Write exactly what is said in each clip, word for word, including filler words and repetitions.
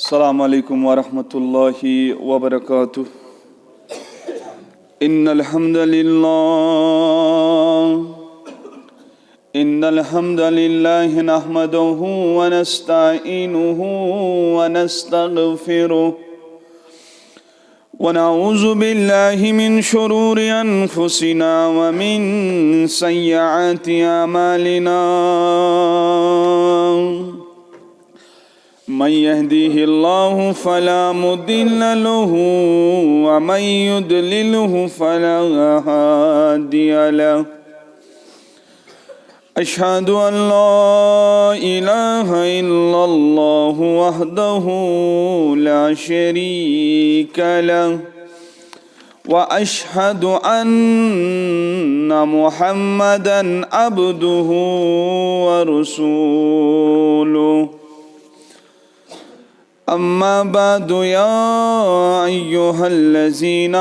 السلام عليكم ورحمة الله وبركاته. إن الحمد لله إن الحمد لله نحمده ونستعينه ونستغفره، ونعوذ بالله من شرور أنفسنا ومن سيئات أعمالنا. من يهديه الله فلا مضل له، ومن يضلله فلا هادي له. أشهد أن لا إله إلا الله وحده لا شريك له، وأشهد أن محمدا عبده ورسوله. أما بعد، يا أيها الذين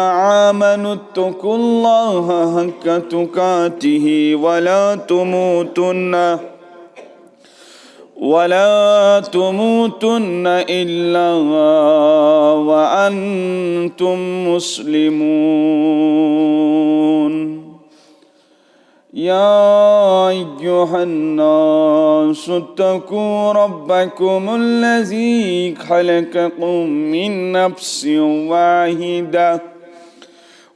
آمنوا اتقوا الله حق تقاته ولا تموتن ولا تموتن إلا وأنتم مسلمون. يا أيها الناس اتقوا ربكم الذي خلقكم من نفس واحدة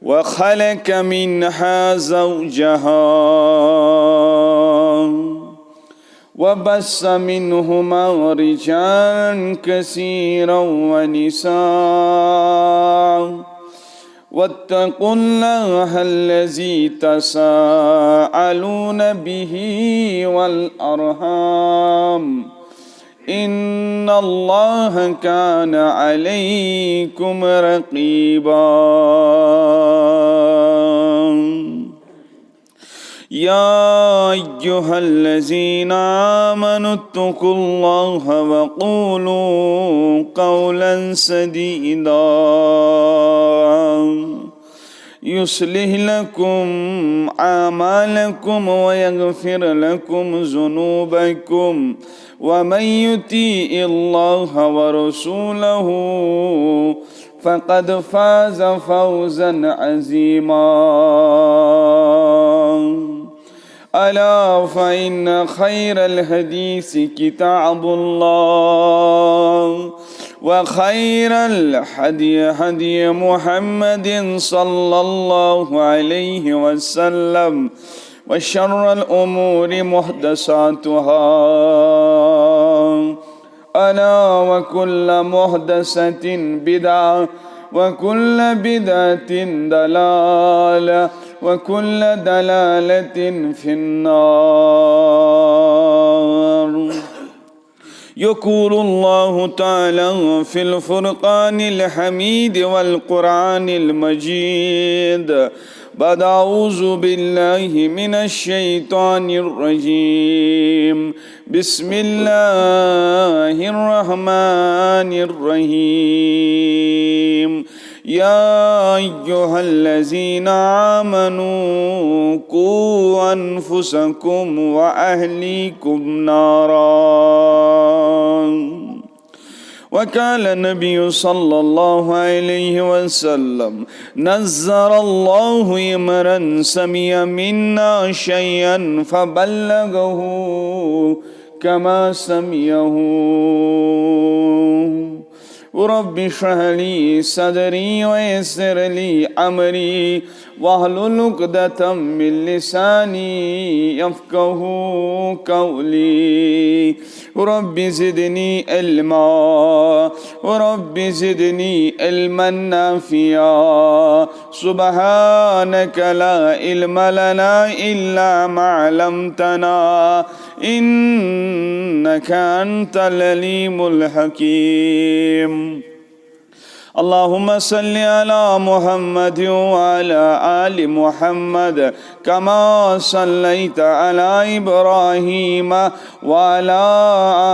وخلق منها زوجها وبث منهما رجالا كثيرا ونساء، واتقوا الله الذي تساءلون به والأرحام، إن الله كان عليكم رقيبا. يا أيها الذين آمنوا اتقوا الله وقولوا قولا سديدا يصلح لكم أعمالكم ويغفر لكم ذنوبكم، ومن يطع الله ورسوله فقد فاز فوزا عظيما. ألا فإن خير الحديث كتاب الله، وخير الهدي هدي محمد صلى الله عليه وسلم، وشر الأمور محدثاتها، ألا وكل محدثة بدعة، وكل بدعة ضلالة، وكل ضلالة في النار. يقول الله تعالى في الفرقان الحميد والقرآن المجيد بعد أعوذ بالله من الشيطان الرجيم. بسم الله الرحمن الرحيم. يا أيها الذين آمنوا قوا أنفسكم وأهليكم نارا. وقال النبي صلى الله عليه وسلم: نزل الله امرأ سمع منا شيئا فبلغه كما سمعه. رب اشرح لي صدري ويسر لي أمري واحلل عقدة من لساني يفقهوا قولي. رب زدني علما، رب زدني علما نافعا. سبحانك لا علم لنا إلا ما علمتنا إنك أنت العليم الحكيم. اللهم صل على محمد وعلى آل محمد كما صليت على إبراهيم وعلى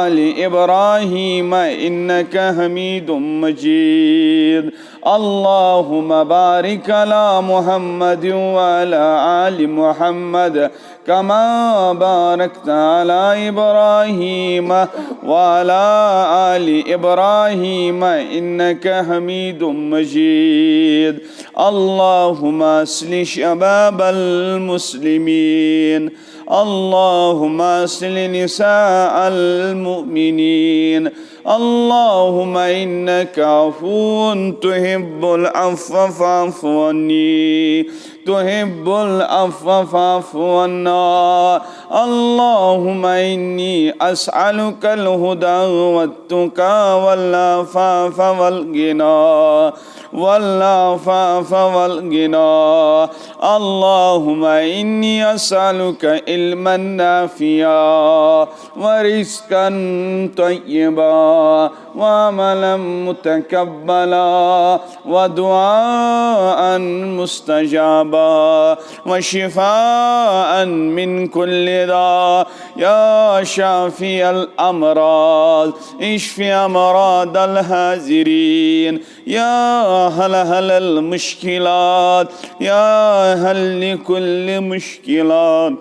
آل إبراهيم إنك حميد مجيد. اللهم بارك على محمد وعلى آل محمد كما باركت على إبراهيم وعلى آل إبراهيم إنك حميد مجيد. اللهم أصلح شباب المسلمين. اللهم أصلح نساء المؤمنين. اللهم إنك عفو تحب العفو فاعف عني. تحب العفو فاعف عنا. اللهم إني أسألك الهدى والتقى والعفاف والغنى. والعفاف والغنى. اللهم إني أسألك علما نافعا ورزقا طيبا وعملا متقبلا ودعاء مستجابا وشفاء من كل داء. يا شافي الأمراض، اشف أمراض الحاضرين. يا حلحل المشكلات، يا حل كل مشكلات،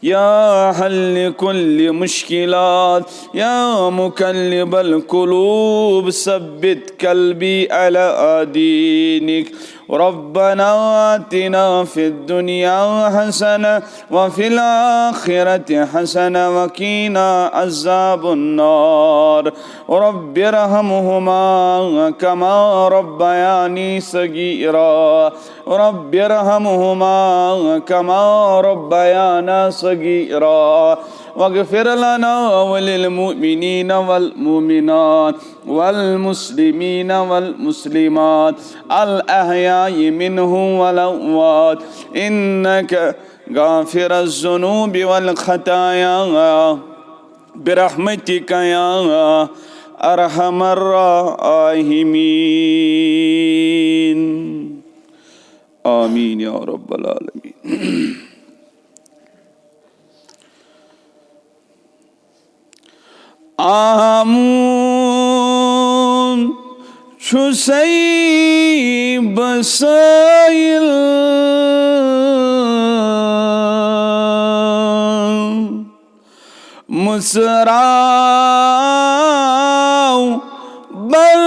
يا حل كل مشكلات، يا مقلب القلوب، ثبت قلبي على دينك. ربنا آتنا في الدنيا حسنة وفي الآخرة حسنة وقنا عذاب النار. رب ارحمهما كما ربياني صغيرا. رب ارحمهما كما ربيانا صغيرا. واغفر لنا وللمؤمنين والمؤمنات والمسلمين والمسلمات الأحياء منهم والأموات إنك غافر الذنوب والخطايا برحمتك يا أرحم الراحمين. آمين يا رب العالمين. آمون چھُسَے بہٕ سٲیِل۔ مُژراو بر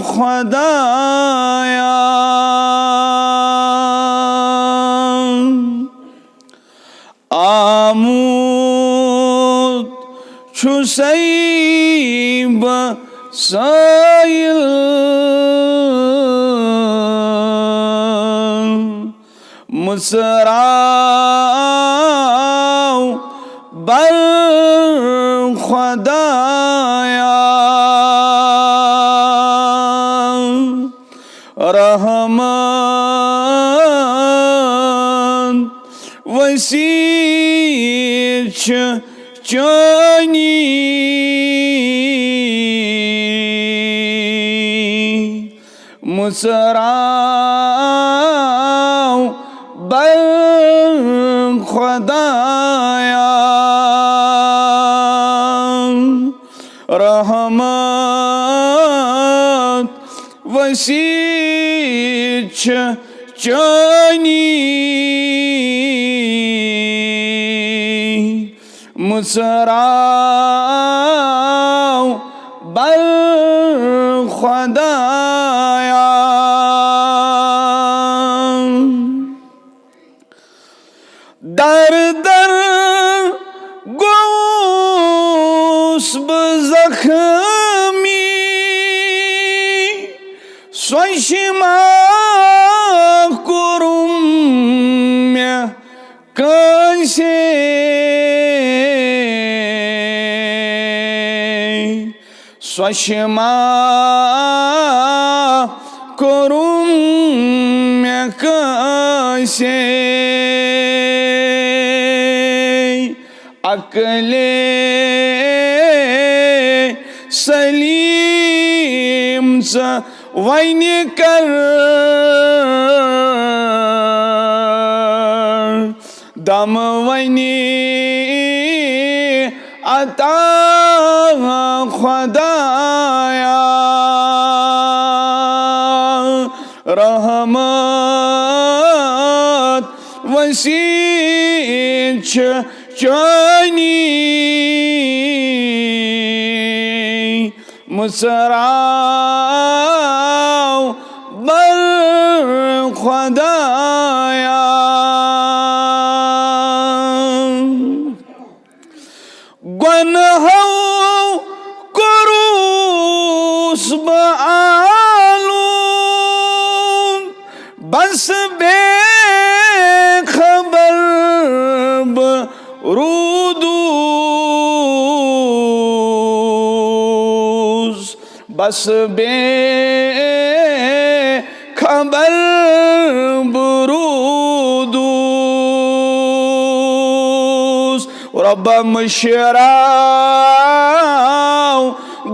خۄدایا۔ آمُت چھُسَے بہٕ سٲیِل۔ مُژراو بر خۄدایا۔ رحمت وسیع چھِ چٲنی۔ مُژراو بر خۄدایا۔ رحمت وسیع چھِ چٲنی۔ مُژراو بر خۄدایا۔ در در گوس بہٕ زخمی، سۄچھ ما کوٚرُم مےٚ کٲنٛسے۔ سۄچھ ما کوٚرُم مےٚ کٲنٛسے۔ عقلِ سلیم ژٕ وۄنۍ کر دم وۄنۍ عطا خۄدایا۔ رحمت وسیع چٲنی مُژراو بر خۄدایا۔ گۄنہو کوٚروس بہٕ آلوٗد، بس بے خبر بہٕ روٗدُس، بس بے خبر بہٕ روٗدُس۔ رۄبہ مٔشراو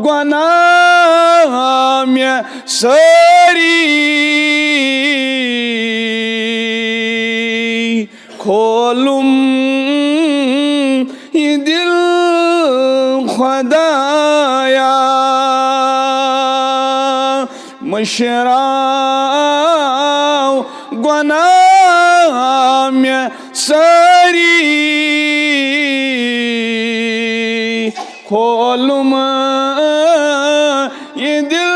گۄناہ مےٚ سٲری، کھولُم یہِ دِل خۄدایا۔ مٔشراو گۄناہ مےٚ سٲری، کھولُم یہِ دِل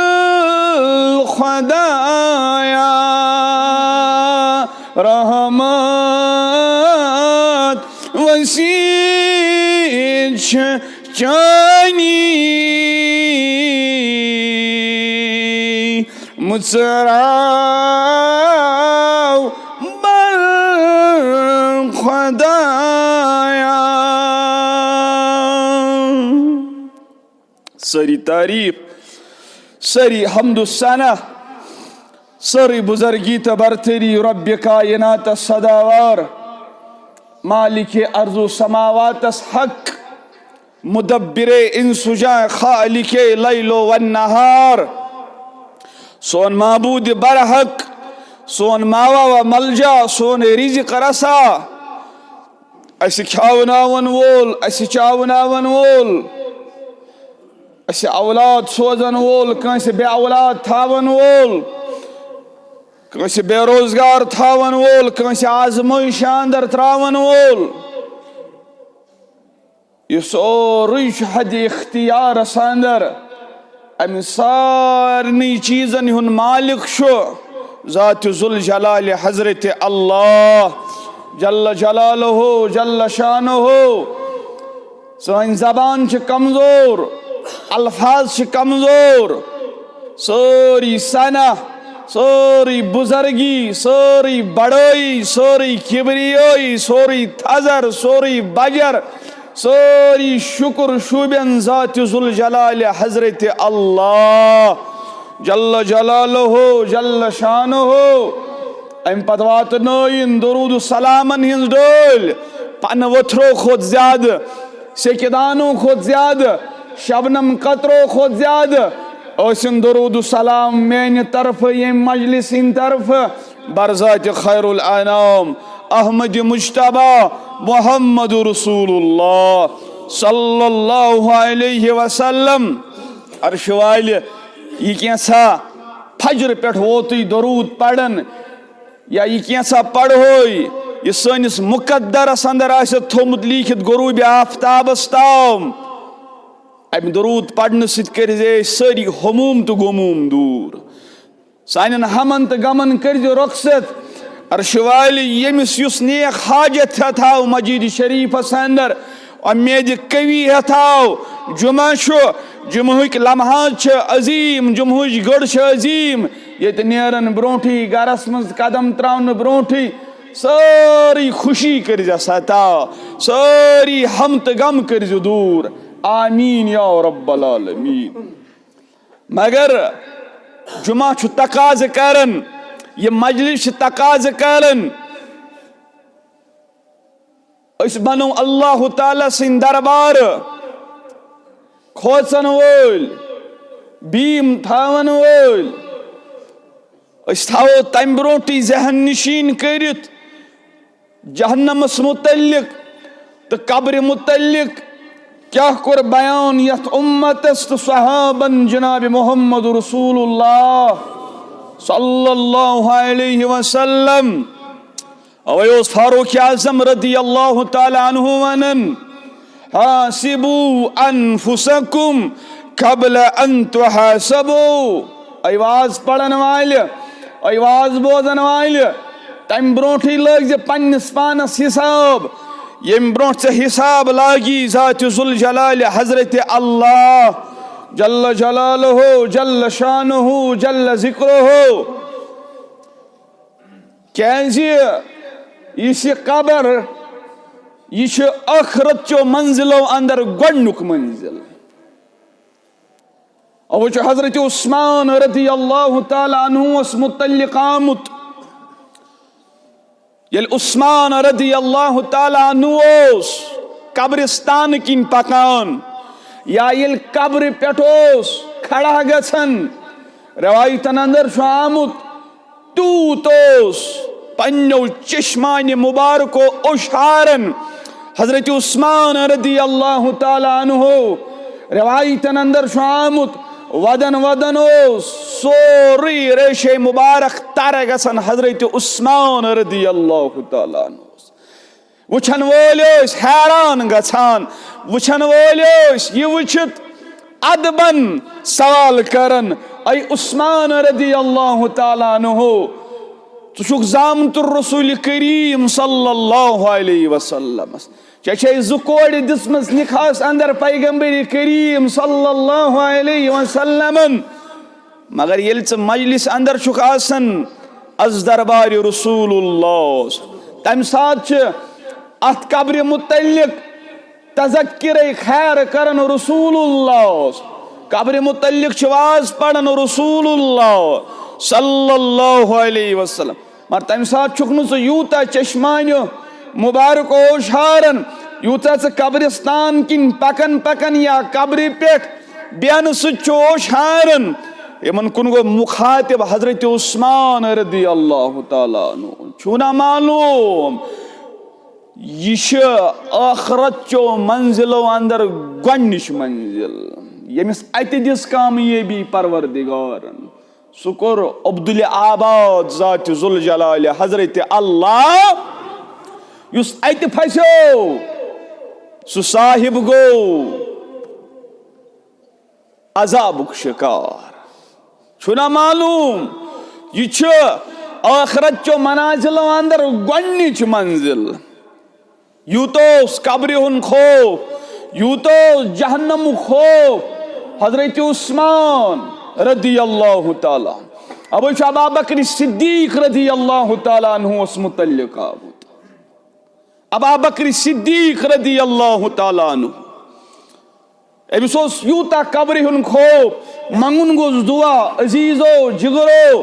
خۄدایا۔ رحمت وسیع چھِ چٲنی، مُژراو بر خۄدایا۔ سٲری تعریٖف، سٲری حمد و ثنا، سٲرٕے بُزرگی تہٕ برتری رۄبِ کائناتس سداوار، مالکِ ارض و سماواتس حق، مدبرِ انس و جاں، خالقِ لیل و نہار، سون معبودِ برحق، سون ماوا و ملجا، سون رزق رسا، اسہِ کھیاوناون وول، اسہِ چاوناون وول، اسہِ اولاد سوزن وول، کٲنٛسہِ بے اولاد تھاون وول، کٲنٛسہِ بے روزگار تھاون وول، کٲنٛسہِ آزمٲیشہِ اندر تراون وول۔ یہِ سورُے چھُ حد اختیارس اندر۔ امہِ سارنٕے چیٖزن ہُنٛد مالک چھُ ذات ذوالجلال حضرت اللہ جل جلالہ جل شانہ۔ سٲنۍ زبان چھِ کمزور، الفاظ چھِ کمزور، سٲری ثنا، سٲری بُزرگی، سٲری بڑٲیی، سٲری کبریٲیی، سورُے تھزر، سورُے بجر، سٲری شُکر شوٗبٮ۪ن ذاتِ ذوالجلالِ حضرت اللہ جل جلالہ جل شانہ۔ امہِ پتہٕ واتنٲیِن درود و سلامن ہٕنٛز ڈٲلۍ پنہٕ ؤتھرو کھۄتہٕ زیادٕ، سیٚکہِ دانو کھۄتہٕ زیادٕ، شبنم قطرو کھۄتہٕ زیادٕ۔ ٲسِن درود و سلام میانہِ طرفہٕ، ییٚمہِ مجلس ہٕنٛدِ طرفہٕ، برذات خیر الانام احمد مجتبی محمد رسول اللہ صلی اللہ علیہ وسلم۔ عرشہِ والہِ، یہِ کینٛژھا فجر پٮ۪ٹھ ووتُے درود پرن، یا یہِ کینٛژھا پرہوے، یہِ سٲنِس مقدرس اندر آسہِ تھوٚمُت لیٖکھِتھ غروب آفتابس تام، امہِ درود پرنہٕ سۭتۍ کٔرۍ زِ أسۍ سٲری ہموم تہٕ غموم دوٗر۔ سانٮ۪ن ہمن تہٕ غمن کٔرۍ زِ رۄخصت۔ عرشہِ والہِ، ییٚمِس یُس نیک حاجت ہٮ۪تھ آو مسجد شریفس اندر، امید قوی ہٮ۪تھ آو۔ جمعہ چھُ، جمعہٕکۍ لمحات چھِ عظیم، جمعہٕچ گٔڑ چھِ عظیم۔ ییٚتہِ نیرن برونٹھٕے، گرس منٛز قدم تراونہٕ برونٹھٕے، سٲرٕے خوشی کٔرۍ زِ ستا، سٲری ہم تہٕ غم کٔرۍ زِ دوٗر۔ آمین یا رب العالمین۔ مگر جمعہ چھُ تقاضہٕ کران، یہِ مجلس چھِ تقاضہٕ کران، أسۍ بنو اللہ تعالیٰ سٕنٛدۍ دربار کھوژن وٲلۍ، بیٖم تھاون وٲلۍ۔ أسۍ تھاوو تمہِ برونٹھٕے ذہن نشین کٔرِتھ جہنمس متعلق تہٕ قبرِ متعلق کیاہ کوٚر بیان یتھ امتس تہٕ صحابن جناب محمد رسول اللہ صلی اللہ علیہ وسلم۔ اوے اوس فاروق اعظم رضی اللہ تعالیٰ عنہ ونان، "حاسبوا انفسکم قبل ان تحاسبوا"۔ اے واز پرن والہِ، اے واز بوزن والہِ، تمہِ برونٹھٕے لٲگۍ زِ پننِس پانس حساب۔ ییٚمہِ برونٹھ ژےٚ حساب لاگی ذات ذوالجلال حضرت اللہ جل جلالہ، جل شانہ، جل ذکرہ۔ کیازِ یُس یہِ قبر، یہِ چھُ ٲخرت چو منزلو اندر گۄڈنیُک منزل۔ اوٕ چھُ حضرت عثمان رضی اللہ تعالیٰ عنہس متعلق آمُت۔ ییٚلہِ عثمان رضی اللہ تعالیٰ عنہ اوس قبرستان کِنۍ پکان یا ییٚلہِ قبرِ پٮ۪ٹھ اوس کھڑا گژھان، روایتن اندر چھُ آمُت، تیوٗت اوس پننیو چشمانہِ مبارکو اوشارن حضرت عثمان رضی اللہ تعالیٰ عنہ۔ روایتن اندر چھُ آمُت، ودن ودن اوس سورُے ریشے مبارک تر گژھان حضرت عثمان رضی اللہ تعالیٰ عنہ۔ وٕچھن وٲلۍ ٲسۍ حیران گژھان، وٕچھن وٲلۍ ٲسۍ یہِ وٕچھِتھ ادبن سوال کران، "اے عثمان رضی اللہ تعالیٰ عنہ، ژٕ چھُکھ زامتُر رسول کریم صلی اللہ علیہ وسلمس، ژےٚ چھے زٕ کورِ دِژمٕژ نکاحس اندر پیغمبر کریم صلی اللہ علیہ وسلمن، مگر ییٚلہِ ژٕ مجلس اندر چھُکھ آسان از دربار رسول اللہ، تمہِ ساتہٕ چھِ اتھ قبرِ متعلق تذکرے خیر کران رسول اللہ، قبرِ متعلق چھِ واز پران رسول اللہ صلی اللہ علیہ وسلم، مگر تمہِ ساتہٕ چھُکھ نہٕ ژٕ یوٗتاہ چشمانیو مبارک اوشارن، یوٗتاہ ژٕ قبرستان کِنۍ پکان پکان یا قبرِ پٮ۪ٹھ بیہنہٕ سۭتۍ چھُ اوشارن۔" یِمن کُن گوٚو مخاطب حضرت عثمان رضی اللہ تعالیٰ عنہ۔ چھُو نا معلوم، یہِ چھِ ٲخرت چو منزلو اندر گۄڈنِچ منزل، ییٚمِس اتہِ دِژ کامیٲبی پروردگارن۔ سُہ کوٚر عبدالآباد ذات ذوالجلال حضرت اللہ، یُس اتہِ پھسیو، سُہ صاحب گوٚو عذابُک شکار۔ چھُنا معلوم، یہِ چھُ ٲخرت چو منازلو اندر گۄڈنِچ منزل۔ یوٗتاہ اوس قبرِ ہُنٛد خوف، یوٗتاہ اوس جہنمُک خوف حضرت عثمان رضی اللہ تعالیٰ عنہ۔ اوے چھُ ابا بکر صدیق رضی اللہ تعالیٰ عنہ متعلق آمُت۔ ابا بکر صدیق رضی اللہ تعالیٰ عنہ، أمِس اوس یوٗتاہ قبرِ ہُنٛد خوف، منٛگُن گوٚژھ دُعا۔ عزیزو، جگرو،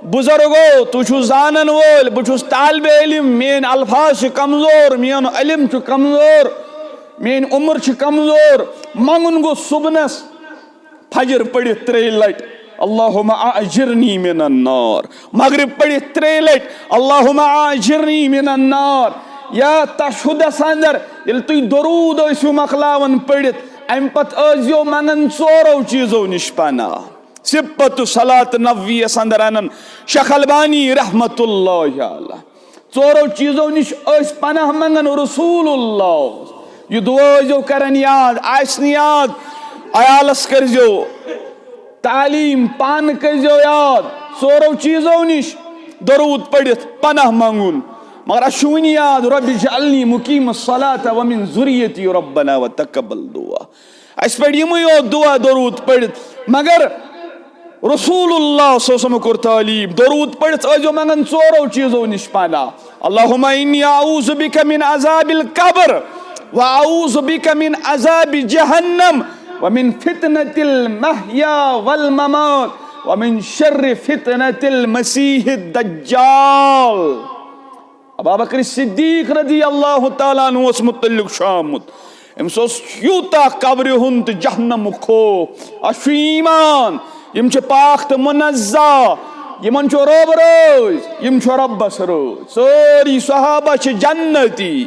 بزرگو، تُہۍ چھِو زانن وٲلۍ، بہٕ چھُس طالبِ علم، میٲنۍ الفاظ چھِ کمزور، میون علم چھُ کمزور، میٲنۍ عمر چھِ کمزور۔ منٛگُن گوٚژھ صُبنس فجر پٔرِتھ ترٛیٚیہِ لٹہِ، اللہم اجرنی من النار۔ مغرب پٔرِتھ ترٛیٚیہِ لٹہِ، اللہم اجرنی من النار۔ یا تشہدس اندر ییٚلہِ تُہۍ درود ٲسِو مۄکلاوان پٔرِتھ، امہِ پتہٕ ٲسۍزیو منٛگان ژورو چیٖزو نِش پناہ۔ صفت صلاة نبویس اندر انان شیخ البانی رحمت اللہ علیہ۔ ژورو چیٖزو نِش ٲسۍ پناہ منٛگان رسول اللہ۔ یہِ دُعا ٲسۍزیو کران یاد، آسہِ نہٕ یاد، عیالس کٔرۍزیو تعلیٖم، پانہٕ کٔرۍزیو یاد۔ ژورو چیٖزو نِش درود پٔرِتھ پناہ منٛگُن۔ مگر اَسہِ چھُ وُنہِ یاد، "رب اجعلنی مقیم الصلاۃ ومن ذریتی ربنا وتقبل دعا۔" اَسہِ پٔرۍ یِمٕے یوت دُعا درود پٔرِتھ، مگر رسول اللہ صلی اللہ علیہ وسلم کوٚر تعلیٖم، درود پٔرِتھ ٲسۍزیو منٛگان ژورو چیٖزو نِش پناہ۔ اللہم انی اعوذ بک من عذاب القبر و اعوذ بک من عذاب جہنم و من فتنة المحیا والممات و من شر فتنة المسیح الدجال۔ ابابکر صدیق رضی اللہ تعالیٰ عنہ متعلق چھُ آمُت، أمِس اوس یوٗتاہ قبرِ ہُنٛد تہٕ جہنمُک خوف۔ اَسہِ چھُ ایمان، یِم چھِ پاک تہٕ منزہ، یِمن چھُ رۄب رٲضۍ، یِم چھِ رۄبس رٲضۍ۔ سٲری صحابہ چھِ جنتی،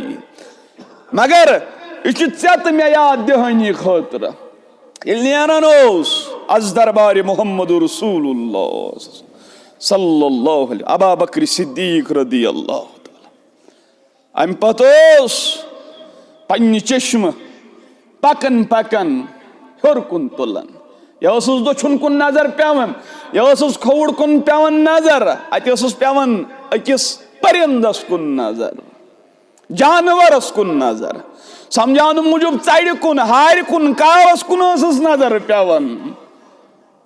مگر یہِ چھُ ژےٚ تہٕ مےٚ یاد دِہٲنی خٲطرٕ۔ ییٚلہِ نیران اوس از دربارِ محمد رسول اللہ صلی اللہ علیہ، ابابکر صدیق رضی اللہ تعالیٰ، امہِ پتہٕ اوس پننہِ چشمہٕ پکان پکان ہیوٚر کُن تُلان۔ یا ٲسٕس دٔچھُن کُن نظر پٮ۪وان، یا ٲسٕس کھووُر کُن پٮ۪وان نظر، اتہِ ٲسٕس پٮ۪وان أکِس پرندس کُن نظر، جانورس کُن نظر، سمجھاونہٕ موٗجوٗب ژرِ کُن، ہارِ کُن، کاوس کُن ٲسٕس نظر پٮ۪وان۔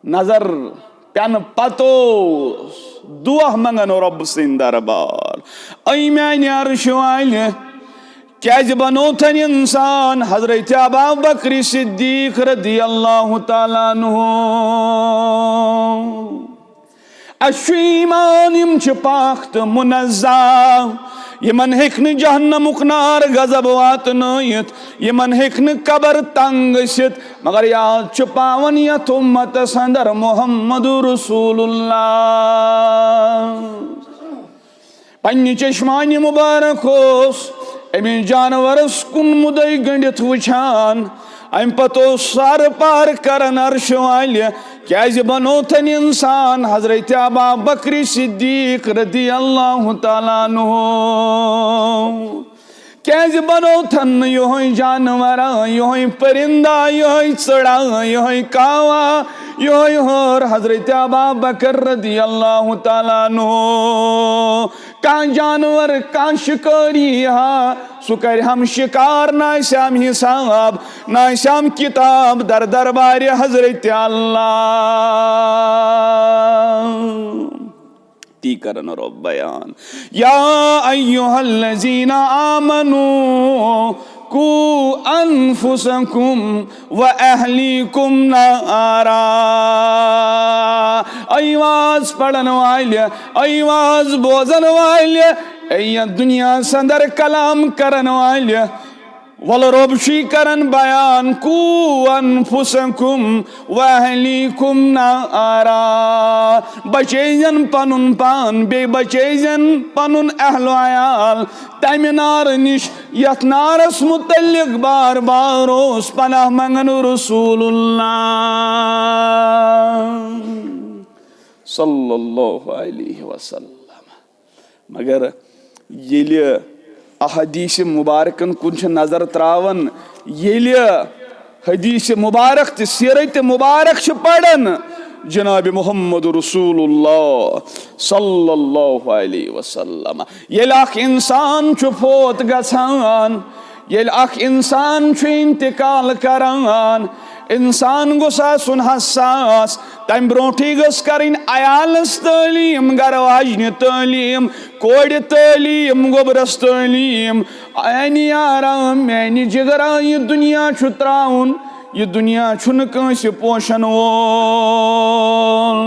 نظر پٮ۪نہٕ پتہٕ اوس دعا منگان رۄب سٕنٛدۍ دربار، اے میانہِ عرشہِ والہِ، کیازِ بنوتھن انسان؟ حضرت ابا بکر صدیق رضی اللہ تعالیٰ عنہ۔ اسہِ چھُ ایمان، یِم چھِ پاک تہٕ منزہ، یِمن ہیٚکہِ نہٕ جہنمُک نار غضب واتنٲیِتھ، یِمن ہیٚکہِ نہٕ قبر تنگ گٔژھِتھ، مگر یاد چھُ پاوان یتھ اُمتس اندر محمد رسول اللہ۔ پننہِ چشمانہِ مبارک اوس أمِس جانورس کُن مُدے گٔنڈِتھ وٕچھان۔ امہِ پتہٕ اوس سارٕ پار کران عرشہِ والہِ، کیازِ بنوتھن انسان؟ حضرت ابا بکر صدیق رضی اللہ تعالیٰ عنہ۔ کیازِ بنوتھن نہٕ یِہوٚے جانورا، یِہوٚے پرندہ، یِہوٚے ژٔڑا، یِہوٚے کاوا، یِہوٚے ہٲر؟ حضرت ابا بکر رضی اللہ تعالیٰ عنہ۔ کانٛہہ جانور، کانٛہہ شکاری ہا، سُہ کرِ ہم شکار، نہ آسہِ ہم حساب، نہ آسہِ ہم کتاب در دربارِ حضرت اللہ۔ تی کرن رب بیان، یا ایھا الذین آمنوا قوا انفسکم و اہلیکم نارا۔ اے واز پرن والہِ، اے واز بوزن والہِ، اے یتھ دنیاہس اندر کلام کرن والہِ، ولہٕ رۄب چھُے کران بیان، قوا انفسکم و اہلیکم نارا، بچٲیزن پنُن پان، بیٚیہِ بچٲیزن پنُن اہل و عیال تمہِ نارٕ نِش، یتھ نارس متعلق بار بار اوس پناہ منگان رسول اللہ صلی اللہ علیہ وسلم۔ مگر ییٚلہِ احادیث مبارکن کُن چھِ نظر تراوان، ییٚلہِ حدیث مبارک تہٕ سیرت مبارک چھِ پران، جناب محمد رسول اللہ صلی اللہ علیہ وسلم، ییٚلہِ اکھ انسان چھُ فوت گژھان، ییٚلہِ اکھ انسان چھُ انتقال کران، انسان گوٚژھ آسُن حساس۔ تمہِ برونٹھٕے گٔژھ کرٕنۍ عیالس تعلیٖم، گرٕ واجنہِ تعلیٖم، کورِ تعلیٖم، گوٚبرس تعلیٖم۔ اے یارا، میانہِ جگرا، یہِ دُنیا چھُ تراوُن، یہِ دُنیا چھُنہٕ کٲنٛسہِ پوشن وول۔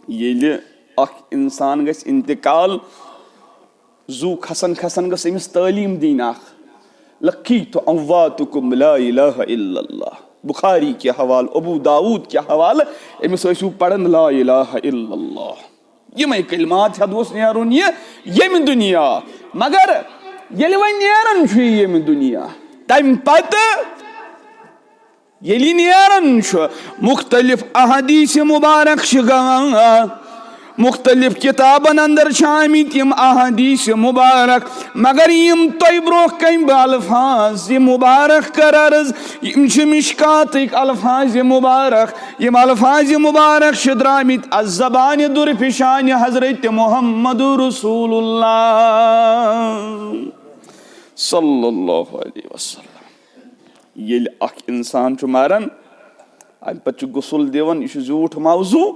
ییٚلہِ اکھ انسان گژھِ انتقال، زُو کھسان کھسان گٔژھ أمِس تعلیٖم دِنۍ اکھ، لقیت امواتکم لا الہ الا اللہ، بخاری کہِ حوالہٕ، ابو داود کہِ حوالہٕ، أمِس ٲسِو پران لا الہ الا اللہ۔ یِمے کلمات ہیٚتھ گوٚژھ نیرُن یہِ ییٚمہِ دُنیا۔ مگر ییٚلہِ وۄنۍ نیران چھُ یہِ ییٚمہِ دُنیا، تمہِ پتہٕ ییٚلہِ نیران چھُ، مختلف احادیث مبارک چھِ گواہ، مختلف کتابن اندر چھِ آمٕتۍ یِم احادیث مبارک، مگر یِم تۄہہِ برونٛہہ کنہِ بہٕ الفاظ یہِ مبارک کرٕ عرض، یِم چھِ مشکاتٕکۍ الفاظ مبارک۔ یِم الفاظ مبارک چھِ درامٕتۍ از زبانِ درفشانِ حضرت محمد رسول اللہ صلی اللہ علیہ وسلم۔ ییٚلہِ اکھ انسان چھُ مران، امہِ پتہٕ چھُ غسل دِوان، یہِ چھُ زیوٗٹھ موضوع۔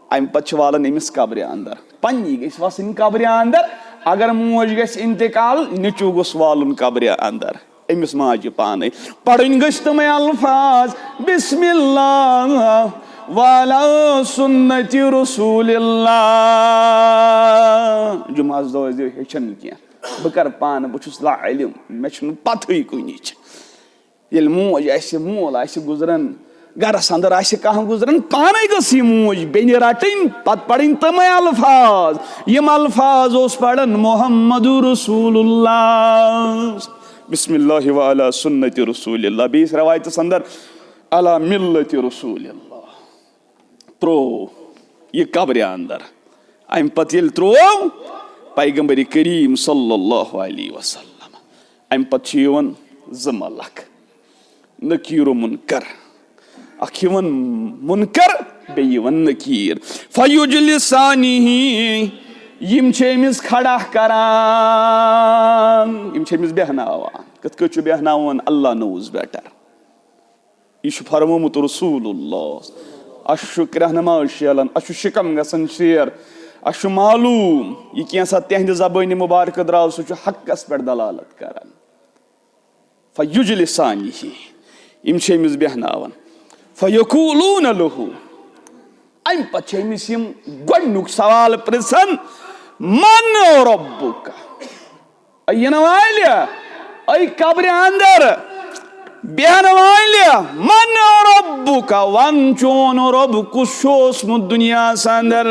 امہِ پتہٕ چھِ والان أمِس قبرِ اندر، پننی گژھِ وسٕنۍ قبرِ اندر۔ اگر موج گژھِ انتقال، نیٚچوٗ گوٚژھ والُن قبرِ اندر أمِس ماجہِ پانے۔ پرٕنۍ گژھِ تِمے الفاظ، بسم اللہ وعلی سنت رسول اللہ۔ جمعہ دۄہ ٲسۍزیو ہیٚچھان کینٛہہ۔ بہٕ کرٕ پانہٕ، بہٕ چھُس لا علم، مےٚ چھُنہٕ پتہٕے کُنِچ۔ ییٚلہِ موج آسہِ، مول آسہِ گُزران، گرس اندر آسہِ کانٛہہ گُزران، پانے گٔژھ یہِ موج بیٚنہِ رٹٕنۍ، پتہٕ پرٕنۍ تِمے الفاظ۔ یِم الفاظ اوس پران محمد رسول اللہ، بسم اللہ وعلی سنت رسول اللہ۔ بیٚیِس روایتس اندر، علی ملت رسول اللہ۔ تروو یہِ قبرِ اندر۔ امہِ پتہٕ ییٚلہِ تروو، پیغمبر کریم صلی اللہ علیہ وسلم۔ امہِ پتہٕ چھِ یِوان زٕ ملک، نکیر و منکر۔ اکھ یِوان منکر، بیٚیہِ یِوان نکیر۔ فیجلسانہ، یِم چھِ أمِس کھڑا کران، یِم چھِ أمِس بیہناوان۔ کِتھ کٔنۍ چھُ بیہناوان؟ اللہ knows better۔ یہِ چھُ فرمومُت رسول اللہ۔ اَسہِ چھُ کرٛہنہٕ ماز شیلان، اَسہِ چھُ شِکم گژھان شیر، اَسہِ چھُ معلوم، یہِ کینٛژھا تِہنٛدِ زبٲنہِ مُبارکہٕ درٛاو، سُہ چھُ حقس پٮ۪ٹھ دلالت کران۔ فیجلسانہ، یِم چھِ أمِس بیہناوان۔ فیقولون لہ، اَمہِ پتہٕ چھِ أمِس یِم گۄڈٕنیُک سوال پرژھان، من ربک؟ اے یِنہٕ والہِ، اے قبرِ اندر بیہن والہِ، من ربک؟ ون، چون رب کُس چھُ اوسمُت دُنیاہس اندر؟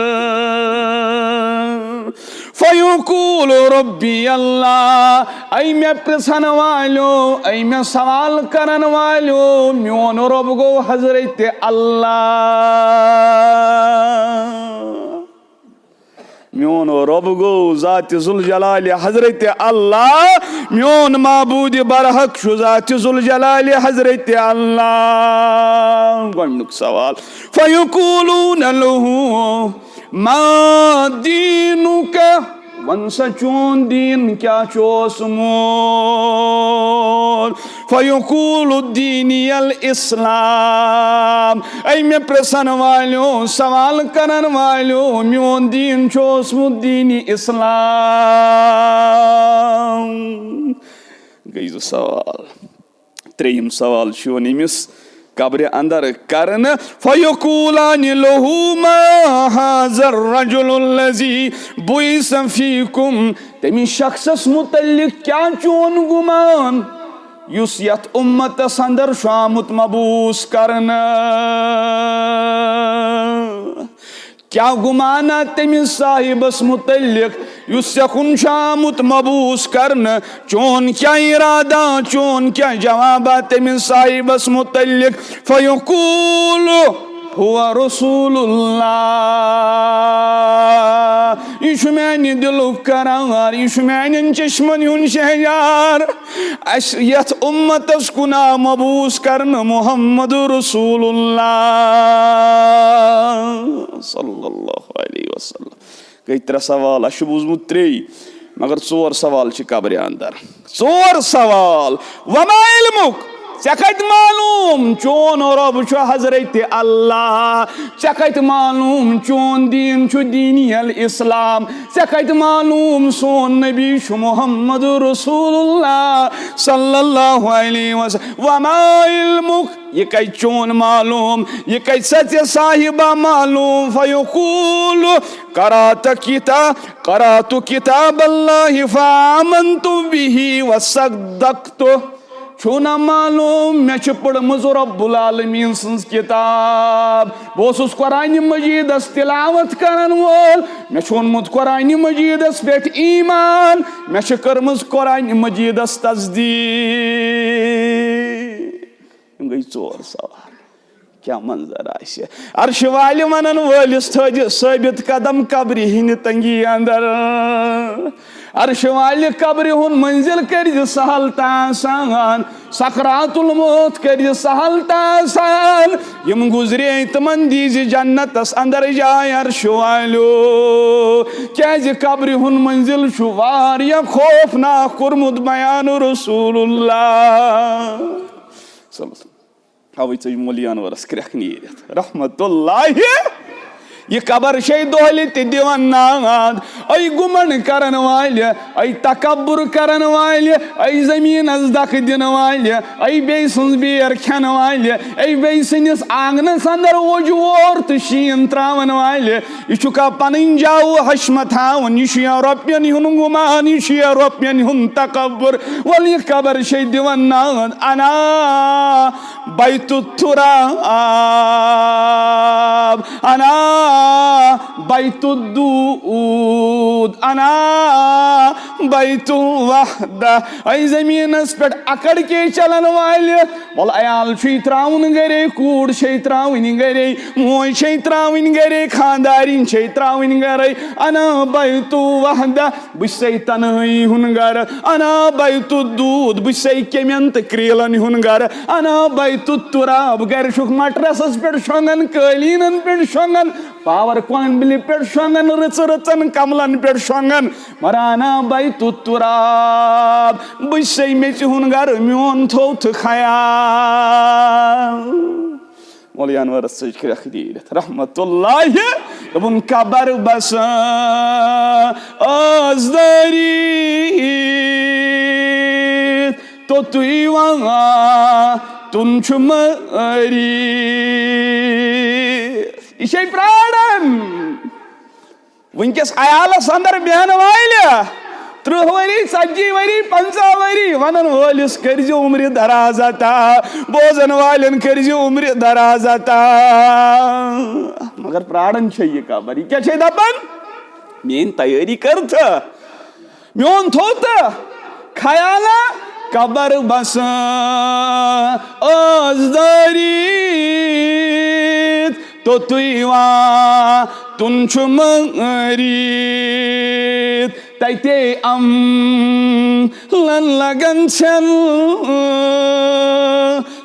فیقول ربی اللہ، اے مےٚ پرژھن والیو، اے مےٚ سوال کرن والیو، میون رب گوٚو حضرت اللہ۔ میون رب گوٚو ذات ذوالجلال حضرت اللہ، میون معبود برحق چھُ ذات ذوالجلال حضرت اللہ۔ گۄڈٕنیُک سوال، فیقولون لہ ما دینک، وَن سا چون دیٖن کیٛاہ چھُ اوسمُت؟ فیقول دینی الاسلام، اے مےٚ پرژھن والیو، سوال کرن والیو، میون دیٖن چھُ اوسمُت دیٖنی اسلام۔ گٔے زٕ سوال۔ ترٛیٚیِم سوال چھُ یِوان أمِس قبرِ اندر کرنہٕ، فیقولان لہ ما هذا الرجل الذی بعث فیکم، تٔمِس شخصس متعلق کیٛاہ چون گمان یُس یتھ امتس اندر چھُ آمُت مبعوث کرنہٕ؟ کیٛاہ گُمانا تٔمِس صاحبس متعلق یُس ژےٚ کُن چھُ آمُت مبعوث کرنہٕ؟ چون کیٛاہ ارادہ، چون کیٛاہ جوابا تٔمِس صاحبس متعلق؟ فیقول هو رسول اللہ، یہِ چھُ میانہِ دِلُک قرار، یہِ چھُ میانٮ۪ن چشمن ہُنٛد شہجار۔ اسہِ یتھ امتس کُن آو مبعوث کرنہٕ محمد رسول اللہ صلی اللہ علیہ وسلم۔ گٔے ترٛےٚ سوال، اسہِ چھُ بوٗزمُت ترٛے، مگر ژور سوال چھِ قبرِ اندر۔ ژور سوال۔ وما علمک، ژےٚ کتہِ معلوم چون رب چھُ حضرت اللہ؟ ژےٚ کتہِ معلوم چون دیٖن چھُ دیٖنی الاسلام؟ ژےٚ کتہِ معلوم سون نبی چھُ محمد رسول اللہ صلی اللہ علیہ وسلم؟ وما علمک، یہِ کتہِ چون معلوم؟ یہِ کتہِ سا ژےٚ صاحبہ معلوم؟ فیقول قرأت کتاب، قرأت کتاب اللہ فآمنت بہ وصدقت۔ چھُو نہ معلوم، مےٚ چھِ پٔرمٕژ رب العالمین سٕنٛز کتاب۔ بہٕ اوسُس قرآن مجیدس تلاوت کرن وول، مےٚ چھُ اوٚنمُت قرآن مجیدس پٮ۪ٹھ ایمان، مےٚ چھِ کٔرمٕژ قرآن مجیدس تصدیق۔ یِم گٔے ژور سوال۔ کیٛاہ منظر آسہِ؟ عرشہِ والہِ ونن وٲلِس، تھٲوزِ ثٲبت قدم قبرِ ہٕنہِ تنگی اندر۔ عرشہِ والہِ، قبرِ ہُنٛد منزل کٔرزِ سہل تہٕ آسان، سکرات الموت کٔرزِ سہل تہٕ آسان۔ یِم گُزرے، تِمن دیزِ جنتس اندر جاے، عرشہِ والیو۔ کیازِ قبرِ ہُنٛد منزل چھُ واریاہ خوفناک کوٚرمُت بیان رسول اللہ صلی اللہ علیہ وسلم۔ اوے ژٔج مولوی انورس کرٛٮ۪کھ نیٖرِتھ۔ رحمت اللہ۔ یہِ قبر چھے دۄہلہِ تہِ دِوان ناد۔ اے گُمنڈ کرن والہِ، اے تکبر کرن والہِ، اے زمینس دکہٕ دِنہٕ والہِ، اے بیٚیہِ سٕنٛز بیر کھٮ۪نہٕ والہِ، اے بیٚیہِ سٕنٛدِس آنگنس اندر ووٚج وور تہٕ شیٖن تراون والہِ۔ یہِ چھُکھا پنٕنۍ جاوٕ حشمت ہاوُن؟ یہِ چھُ یا رۄپین ہُنٛد گُمان، یہِ چھُ یا رۄپین ہُنٛد تکبر۔ وَلہٕ یہِ قبر چھے دِوان ناد۔ انا بیت التراب، انا بیت الدود، انا بیت وحدہ۔ اے زمینس پٮ۪ٹھ اکڑ کے چلن والہِ، وَل عیال چھُے ترٛاوُن گرے، کوٗر چھے ترٛاوٕنۍ گرے، موج چھے ترٛاوٕنۍ گرے، خاندارِنۍ چھے ترٛاوٕنۍ گرے۔ انا بیت وحدہ، بہٕ چھسے تنہٲیی ہُنٛد گرٕ۔ انا بیت الدود، بہٕ چھسے کیمٮ۪ن تہٕ کریلن ہُنٛد گرٕ۔ انا بیت التراب، گرِ چھُکھ مٹرسس پٮ۪ٹھ شۄنٛگان، قٲلیٖنن پٮ۪ٹھ شۄنٛگان، پاور کامبلہِ پٮ۪ٹھ شۄنٛگان، رٕژٕ رٕژن کملن پٮ۪ٹھ شۄنٛگان۔ مگر انا بیت التراب، بہٕ چھسے میٚژِ ہُنٛد گرٕ، میون تھوٚو تہٕ خیال۔ مولوی انورس سۭتۍ چھِ کرٛٮ۪کھ نیٖرِتھ رحمت اللہ۔ دوٚپُن، قبر بس ٲس دٲری، توٚتُے واتُن چھُ مٲری۔ یہِ چھے پرٛاران۔ وٕنکیٚس عیالس اندر بیہن والہِ، ترٕٛہ ؤری، ژتجی ؤری، پنژاہ ؤری، ونن وٲلِس کٔرزِ عمرِ دراز عطا، بوزن والٮ۪ن کٔرزِ عمرِ دراز عطا۔ مگر پراران چھے یہِ قبر، یہِ کیٛاہ چھے دپان؟ میٲنۍ تیٲری کٔرتھٕ، میون تھوٚو تہٕ خیالا، قبر بس ٲس دٲرِتھ، توٚتُے واتُن چھُ مٲرِتھ۔ تَتے عملن لگن ژھٮ۪ن،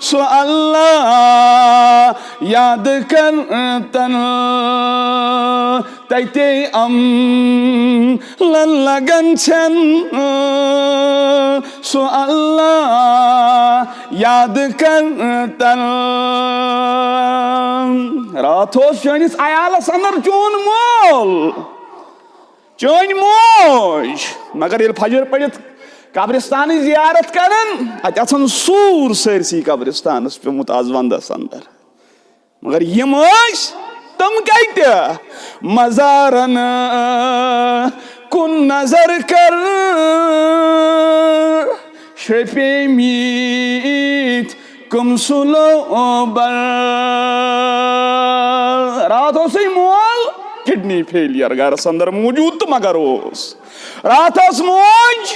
سُہ اللہ یاد کرتن۔ تَتے عملن لگن ژھٮ۪ن، سُہ اللہ یاد کرتن۔ راتھ اوس چٲنِس عیالس اندر چون مول، چٲنۍ موج، مگر ییٚلہِ فجر پٔرِتھ قبرستانٕچ زیارت کران، اتہِ آسان سوٗر سٲرسٕے قبرستانس پیومُت آز ونٛدس اندر۔ مگر یِم ٲسۍ، تِم کتہِ؟ مزارن کُن نظر کر، شرپیمٕتۍ کم سُلو بر۔ راتھ اوسُے مول کڈنی فیلیر گرس اندر موجود تہٕ مگر اوس۔ راتھ ٲس موج،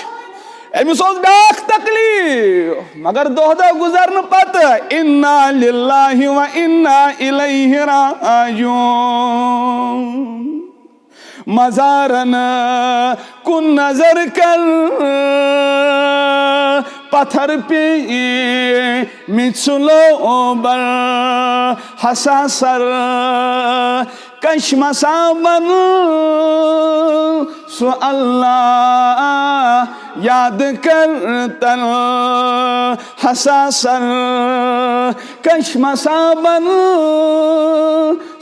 أمِس اوس بیٛاکھ تکلیٖف، مگر دۄہ دۄہ گُزرنہٕ پتہٕ انا للہ و انا الیہ راجعون۔ مزارن کُن نظر کر، پتھر پیمٕتۍ سُلو بر، حساسر کش مصابن، سُہ اللہ یاد کرتن۔ حساسر کش مصابن،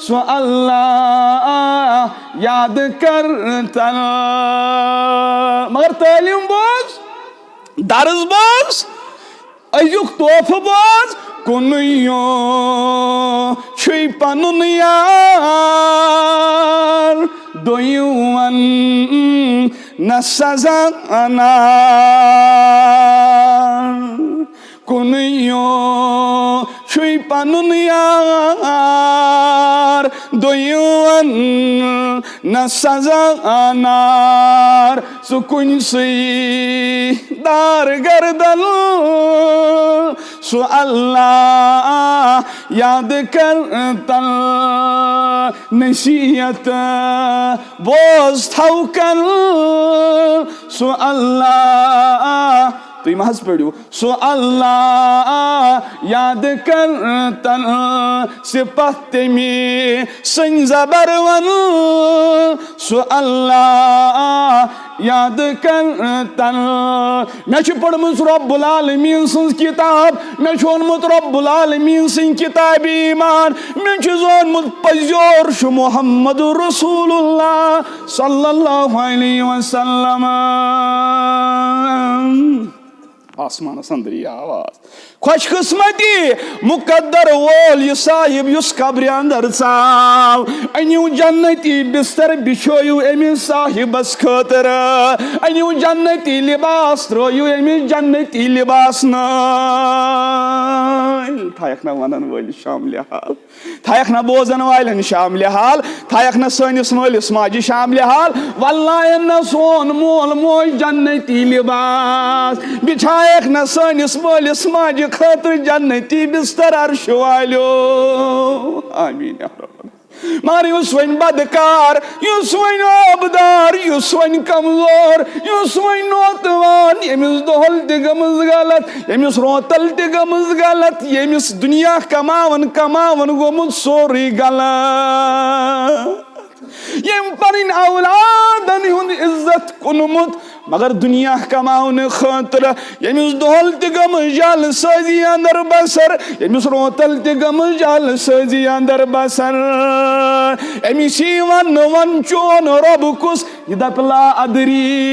سُہ اللہ یاد کرتن۔ مگر تعلیٖم بوز، درس بوز، أزیُک تحفہٕ بوز، کُنُے یوت چھُے پنُن یار، دوٚیِم ون نہ سزا انار۔ کُنُے یوت چھُے پنُن یار، دوٚیِم ون نہ سزا انار۔ ژٕ کُنہِ سٕے دار گردن، سُہ اللہ یاد کرتن۔ نصیحت بوز تھوکن، سُہ اللہ، تُہۍ مہ حظ پٔرِو، سُہ اللہ یاد کرتن، صفت تٔمی سٕنٛدۍ زبر ون، سُہ اللہ یاد کرتن۔ مےٚ چھِ پٔرمٕژ رب العالمین سٕنٛز کتاب، مےٚ چھُ اوٚنمُت رب العالمین سٕنٛدِ کتابہِ ایمان، مےٚ چھُ زونمُت پزیور چھُ محمد رسول اللہ صلی اللہ علیہ وسلم۔ آسمانس اندر یہِ آواز۔ خوش قسمتی مقدر وول یہِ صاحب یُس قبرِ اندر ژاو۔ أنِو جنتی بستر بچھٲیِو أمِس صاحبس خٲطرٕ۔ أنِو جنتی لباس ترٲیِو أمِس جنتی لباس نٲے۔ تھایکھ نہ ونن وٲلِس شاملہِ حال، تھایکھ نہ بوزن والٮ۪ن شاملہِ حال، تھایکھ نہ سٲنِس مٲلِس ماجہِ شاملہِ حال۔ واللہ نہ سون مول موج جنتی لباس، بچھایکھ نہ سٲنِس مٲلِس ماجہِ خٲطرٕ جنتی بستر عرشہِ والیو۔ آمین یا رب۔ مگر یُس وۄنۍ بدکار، یُس وۄنۍ عٲبدار، یُس وۄنۍ کمزور، یُس وۄنۍ نوتوان، ییٚمِس دۄہل تہِ گٔمٕژ غلط، ییٚمِس روتل تہِ گٔمٕژ غلط، ییٚمِس دُنیا کماون کماون گوٚمُت سورُے غلط، ییٚمۍ پنٕنۍ اولادن ہُنٛد عزت کُنمُت، مگر دُنیا کماونہٕ خٲطرٕ، ییٚمِس دۄہل تہِ گٔمٕژ جعل سٲزی اندر بسر، ییٚمِس روتل تہِ گٔمٕژ جعل سٲزی اندر بسر، أمِس یی وننہٕ، وَن چون رۄب کُس؟ یہِ دپہِ لا ادری۔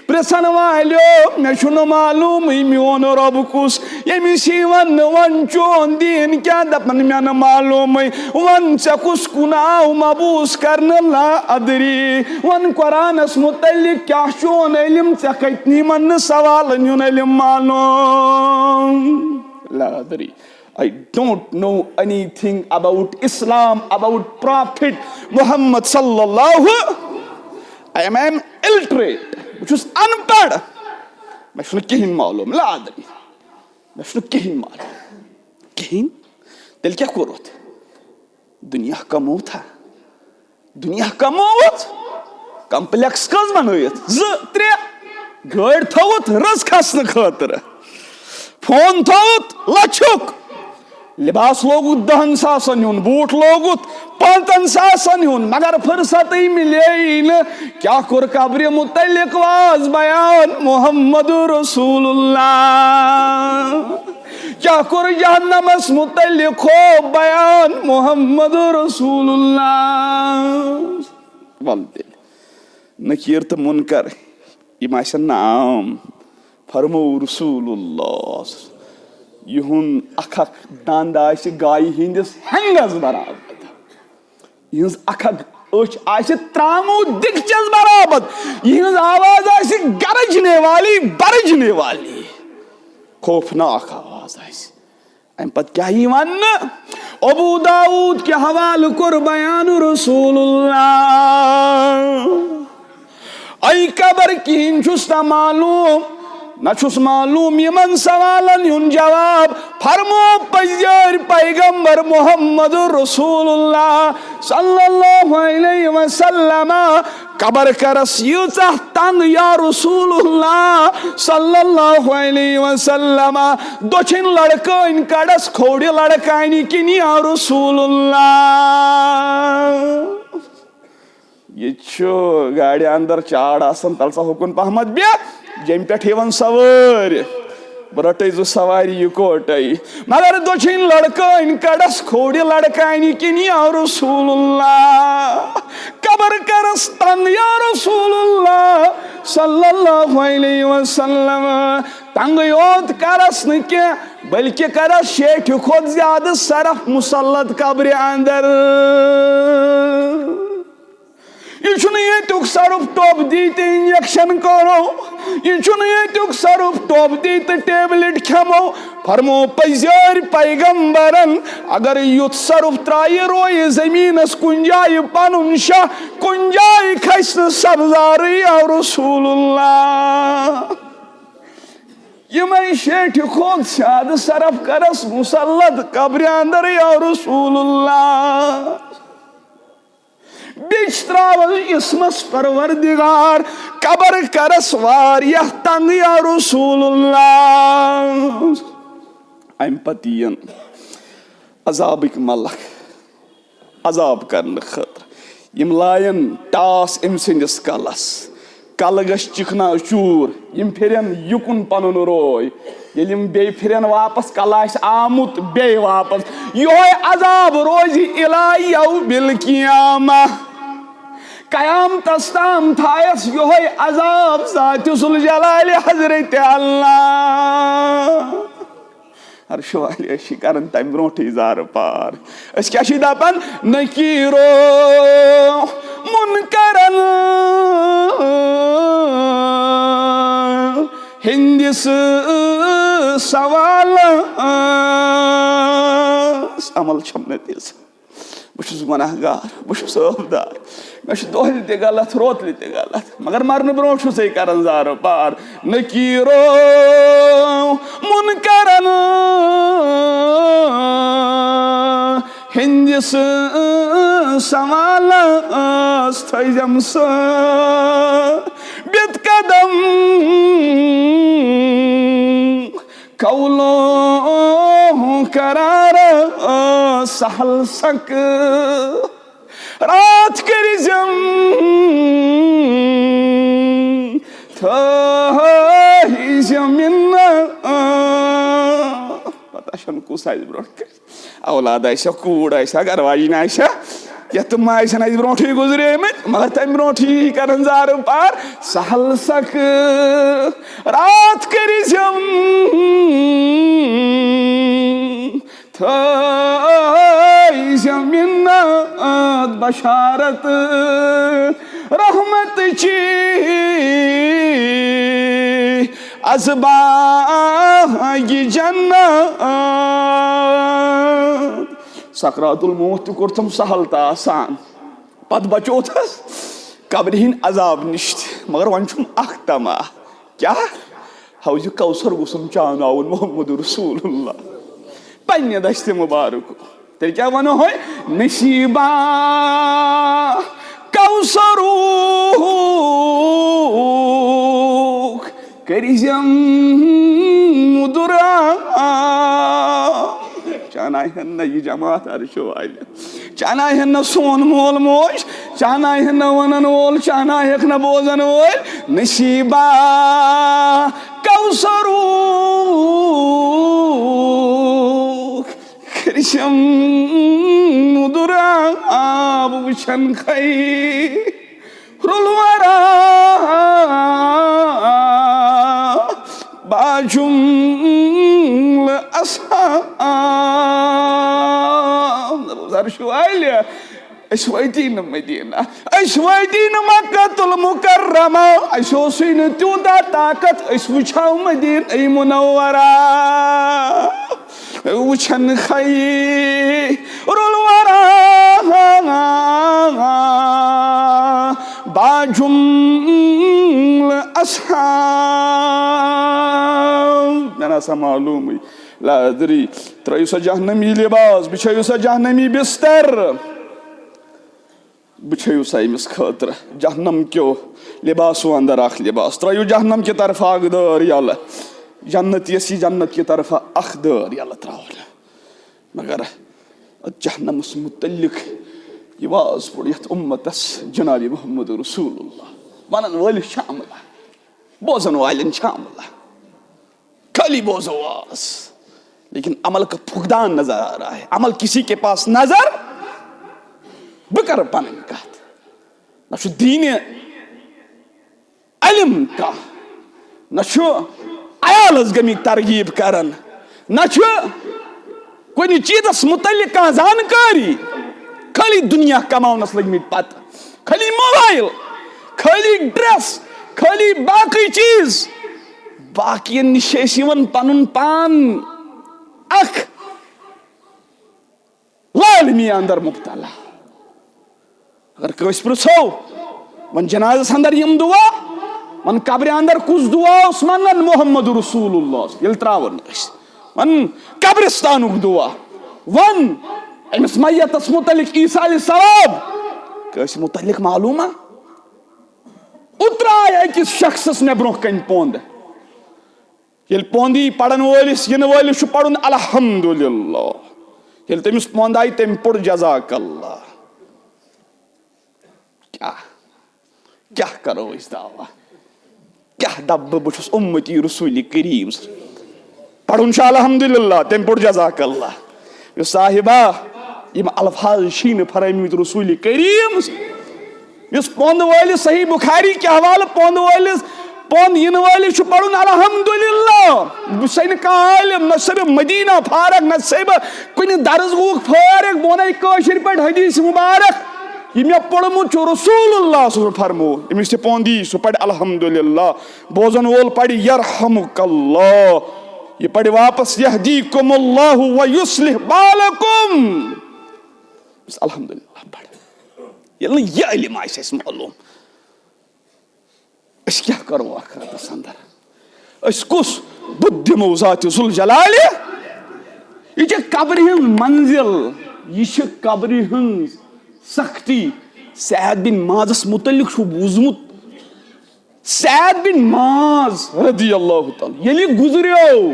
پرژھن والیو، مےٚ چھُنہٕ معلومٕے میون رۄب کُس۔ ییٚمِس یی وننہٕ، وَن چون دیٖن کیٛاہ؟ دپن مےٚ نہٕ معلومٕے۔ وَن ژےٚ کُس کُن آو مبعوث کرنہٕ؟ لا ادری۔ وَن قرآنس متعلق کیٛاہ چون علم؟ ژےٚ کتہِ نی مےٚ نہٕ سوالن ہُنٛد علم معلوم؟ لا ادری۔ I don't know anything about Islam, about Prophet Muhammad صلی اللہ۔ I am an illiterate. بہٕ چھُس ان پڑھ۔ مےٚ چھُنہٕ کِہیٖنۍ معلوم۔ لا ادری۔ مےٚ چھُنہٕ کِہیٖنۍ معلوم۔ کِہیٖنۍ؟ تیٚلہِ کیٛاہ کوٚرُتھ؟ دُنیا کموو تھا؟ دُنیا کمووُتھ؟ کمپلیکس کٔژ بنٲیِتھ؟ زٕ، ترٛےٚ۔ گٲڑۍ تھٲوٕتھ رٕژ کھسنہٕ خٲطرٕ۔ فون تھوٚوُت لچھُک، لباس لوگُت دہن ساسن ہُنٛد، بوٗٹ لوگُت پانٛژن ساسن ہُنٛد، مگر فرصتٕے مِلے نہٕ۔ کیٛاہ کوٚر قبرِ متعلق واز بیان؟ محمد رسول اللہ۔ کیٛاہ کوٚر جہنمس متعلق خوف بیان؟ محمد رسول اللہ۔ ول تیٚلہِ۔ نکیر تہٕ منکر، یِم آسن نہٕ عام۔ فرموو رسول اللہ، یِہُنٛد اکھ اکھ دند آسہِ گایہِ ہٕنٛدِس ہٮ۪نٛگس برابر۔ یِہٕنٛز اکھ اکھ أچھ آسہِ ترٛاموٗ دیٖگچس برابر۔ یِہٕنٛز آواز آسہِ گرجنے والی، برجنے والی۔ خوفناک آواز آسہِ۔ امہِ پتہٕ کیٛاہ یی وننہٕ؟ ابو داؤد کہِ حوالہٕ کوٚر بیان رسول اللہ۔ اے قبر، کِہیٖنۍ چھُس نہ معلوم، نہ چھُس معلوم یِمن سوالن ہُنٛد جواب۔ فرمو پزیٲرۍ پیغمبر محمد رسول اللہ صلی اللہ علیہ وسلم، قبر کرس ییٖژاہ تنگ یا رسول اللہ صلی اللہ علیہ وسلم، دٔچھِنۍ لڑکٲنۍ کڑس کھوڑِ لڑکانہِ کِنۍ یا رسول اللہ۔ ییٚتہِ چھُ گاڑِ اندر چاڑ آسان، تلہٕ سا ہُکُن پہمتھ بیٚہہ، ییٚمہِ پٮ۪ٹھ یِوان سوٲرۍ۔ بہٕ رٹے زٕ سوارِ یِکوٹے، مگر دٔچھِنۍ لڑکٲنۍ کڑس کھوڑِ لڑکانہِ کِنۍ یا رسول اللہ۔ قبر کرس تنگ یا رسول اللہ صلی اللہ علیہ وسلم۔ تنگٕے یوت کرس نہٕ کینٛہہ، بلکہِ کرس شیٹھِ کھۄتہٕ زیادٕ سرف مسلط قبرِ اندر۔ یہِ چھُنہٕ ییٚتیُک سرُپھ ٹوٚپ دی تہٕ انجیکشن کرو، یہِ چھُنہٕ ییٚتیُک سرُپھ ٹوٚپ دی تہٕ ٹیبلٹ کھٮ۪مو۔ فرمو پزیٲرۍ پیغمبرن، اگر یُتھ سرُپھ ترایہِ رویہِ زمینس کُنہِ جایہِ پنُن شاہ، کُنہِ جایہِ کھسہِ نہٕ سبزارٕے یا رسول اللہ۔ یِمے شیٹھِ کھۄتہٕ زیادٕ سرف کرس مسلط قبرِ اندر یا رسول اللہ۔ بیٚیہِ چھِ ترٛاوان جسمس پروردگار، قبر کرس واریاہ تنگ یا رسول اللہ۔ امہِ پتہٕ یِن عذابٕکۍ ملک عذاب کرنہٕ خٲطرٕ۔ یِم لایَن ٹاس أمۍ سٕنٛدِس کلس، کلہٕ گژھِ چِکنا چوٗر۔ یِم پھِرن یُکُن پنُن روے۔ ییٚلہِ یِم بیٚیہِ پھِرن واپس، کلہٕ آسہِ آمُت بیٚیہِ واپس۔ یِہوٚے عذاب روزِ الی یوم القیامہ۔ قیامتس تام تھایس یِہوٚے عذاب ذاتِ ذوالجلالِ حضرت اللہ۔ عرشہِ والہِ، أسۍ چھِ کران تَمہِ برونٛٹھٕے زارٕ پار۔ أسۍ کیٛاہ چھِ دَپان؟ نکیٖرو منکرن ہِنٛدِس سوال۔ عمل چھم نہٕ تِژھ۔ بہٕ چھُس گۄناہ گار، بہٕ چھُس عٲبدار، مےٚ چھُ دۄہلہِ تہِ غلط، روتلہِ تہِ غلط، مگر مرنہٕ برونٛٹھ چھُسے کران زارٕ پار۔ نکیرو منکرن ہٕنٛدِس سوالس تھٲیزٮ۪م ثٲبت قدم۔ قولو قرار سہل سک رات کٔرزٮ۪م تھٲیزٮ۪م منت۔ پتہ چھنہٕ کُس آسہِ برونٛٹھ کٔرِتھ۔ اولاد آسیا، کوٗر آسیا، گرٕ واجِنۍ آسیا، یتھ تِم آسن اسہِ برونٛٹھٕے گُزریمٕتۍ، مگر تمہِ برونٛٹھٕے کرن زارٕ پار۔ سہل سک رات کٔرزٮ۪م تھٲیزٮ۪م منت بشارت رحمت چی از باغ جنت۔ سکرات الموت تہِ کوٚرتھم سہل تہٕ آسان، پتہٕ بچوتھس قبرِ ہٕنٛدِ عذاب نِش تہِ۔ مگر وۄنۍ چھُم اکھ طمع، کیٛاہ؟ حوضِ کوثر گوٚژھُم چاناوُن محمد رسول اللہ پننہِ دستِ مبارک۔ تیٚلہِ کیٛاہ ونو ہۄے؟ نصیبا کوثروک کٔرزٮ۪م مُدُر آب۔ چاناوہن نہ یہِ جماعت عرشو والہِ، چاناوہن نہ سون مول موج، چاناوہن نہ ونن وول، چاناوہکھ نہ بوزن وٲلۍ۔ نصیبا کوثروک کٔرزٮ۪م مُدُر آب۔ وٕچھن خیرُل ورا باجملہٕ اصحاب۔ عرشو والہِ، أسۍ وٲتی نہٕ مدینہ، أسۍ وٲتی نہٕ مکہ المکرمہ، اَسہِ اوسُے نہٕ تیوٗتاہ طاقت، أسۍ وٕچھو مدینہ منورہ۔ وٕچھن خیرُل ورا باجملہٕ اصحاب۔ مےٚ نہ سا معلومٕے، لا ادری۔ ترٲیِو سا جہنمی لباس، بچھٲیِو سا جہنمی بستر، بچھٲیِو سا أمِس خٲطرٕ جہنم کیو لباسو اندر اکھ لباس، ترٲیِو جہنم کہِ طرفہٕ اکھ دٲر یلہٕ، جنت یس یہِ جنت کہِ طرفہٕ اکھ دٲر یلہٕ تراوُن۔ مگر اتھ جہنمس متعلق یہِ واز پوٚر یتھ امتس جناب محمد رسول اللہ، ونن وٲلِس چھا عملہ، بوزن والٮ۪ن چھا عملہ؟ خالی بوزو واز، لیکن عمل کا فقدان نظر آ رہا ہے۔ عمل کسی کے پاس نظر، بہٕ کرٕ پنٕنۍ کتھ، نہ چھُ دین علم کانٛہہ، نہ چھُ عیالس گٔمٕتۍ ترغیب کران، نہ چھُ کُنہِ چیٖزس متعلق کانٛہہ زانکٲری، خٲلی دُنیا کماونس لٔگۍ مٕتۍ پتہٕ، خٲلی موبایل، خٲلی ڈریس، خٲلی باقٕے چیٖز۔ باقین نِش چھِ أسۍ یِوان پنُن پان اکھ لالمی اندر مبتلا۔ اگر کٲنٛسہِ پرژھو، وۄنۍ جنازس اندر یِم دعا، وۄنۍ قبرِ اندر کُس دعا اوس منگان؟ محمد رسول اللہ۔ ییٚلہِ تراوان ٲسۍ، وۄنۍ قبرستانُک دعا، وۄنۍ أمِس میتس متعلق ایصال ثواب، کٲنٛسہِ متعلق معلومہ؟ اوترٕ آے أکِس شخصس مےٚ برونٛہہ کنہِ پوٚنٛد۔ ییٚلہِ پوٚنٛد یی پرن وٲلِس، یِنہٕ وٲلِس چھُ پرُن الحمدللہ۔ ییٚلہِ تٔمِس پوٚنٛد آیہِ، تٔمۍ پوٚر جزاک اللہ۔ کیٛاہ، کیٛاہ کرو أسۍ دعویٰ؟ کیٛاہ دپہٕ بہٕ، بہٕ چھُس اُمتی رسول کریم۔ پرُن چھُ الحمدللہ، تٔمۍ پوٚر جزاک اللہ۔ یہِ صاحبہ، یِم الفاظ چھِی نہٕ فرٲمٕتۍ رسول کریم۔ یُس پوٚنٛد وٲلِس صحیح بخاری کہِ حوالہٕ پوٚنٛد وٲلِس، پوٚنٛد یِنہٕ وٲلِس چھُ پرُن الحمدللہ۔ بہٕ چھُسے نہٕ کانٛہہ عالم، نہ چھُسے بہٕ مدینہ فارغ، نہ چھُسے بہٕ کُنہِ درس گوٗک فارغ، بہٕ وَنَے کٲشِر پٲٹھۍ حدیث مبارک۔ یہِ مےٚ پوٚرمُت چھُ رسول اللہ صلی اللہ علیہ وسلم فرمو، أمِس تہِ پوٚنٛد یی، سُہ پرِ الحمدللہ۔ بوزن وول پرِ یرحمک اللہ۔ یہِ پرِ واپس، "یہدیکم اللہ و یصلح بالکم۔" الحمدللہ پرِ۔ ییٚلہِ نہٕ یہِ علم آسہِ اَسہِ معلوم، أسۍ کیٛاہ کرو ٲخرتس اندر؟ أسۍ کُس بُتھ دِمو ذاتِ ذوالجلالہِ؟ یہِ چھِ قبرِ ہٕنٛز منزل، یہِ چھِ قبرِ ہٕنٛز سختی۔ سعد بن معاذس متعلق چھُ بوٗزمُت، سعد بن معاذ رضی اللہ تعالیٰ ییٚلہِ گُزریو،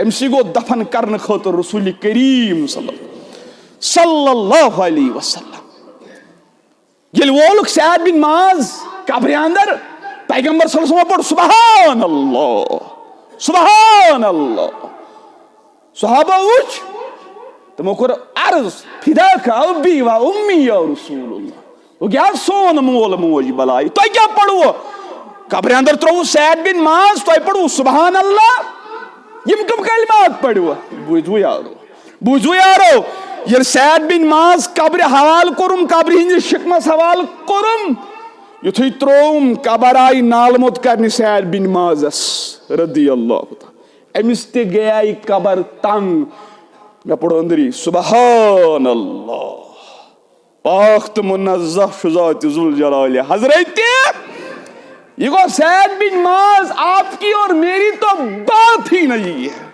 أمۍ سٕے گوٚو دفن کرنہٕ خٲطرٕ رسول کریم صلی اللہ، صلی اللہ علیہ وسلم۔ ییٚلہِ وولُکھ سعد بن معاذ قبرِ اندر، پیغمبر صلی اللہ علیہ وسلم پوٚر، "سبحان اللہ، سبحان اللہ۔" صحابہ وُچھ، تِمو کوٚر عرض، "فداک ابی و امی یا رسول اللہ۔" "وۄنۍ کیٛاہ سون مول موج بلاے، تۄہہِ کیٛاہ پوٚروٕ؟ قبرِ اندر ترٛووُ سعد بن معاذ، تۄہہِ پوٚروٕ سبحان اللہ؟ یِم کم کلمات پٔرِوٕ؟" بوٗزِو یارو، بوٗزِو یارو، ییٚلہِ سعد بن معاذ قبرِ حوالہٕ کوٚرُم، قبرِ ہٕنٛدِس شِکمس حوالہٕ کوٚرُم، یُتھُے ترٛووُم، قبر آیہِ نالہٕ موٚت کرنہِ سعد بن معاذس رضی اللہ تعالیٰ۔ أمِس تہِ گٔیے قبر تنگ۔ مےٚ پوٚر أنٛدری، سبحان اللہ، پاک تہٕ منزہ چھُ ذاتِ ذوالجلالِ حضرتِ۔ یہ گو سعد بن معاذ، آپ کی اور میری تو بات ہی نہیں ہے۔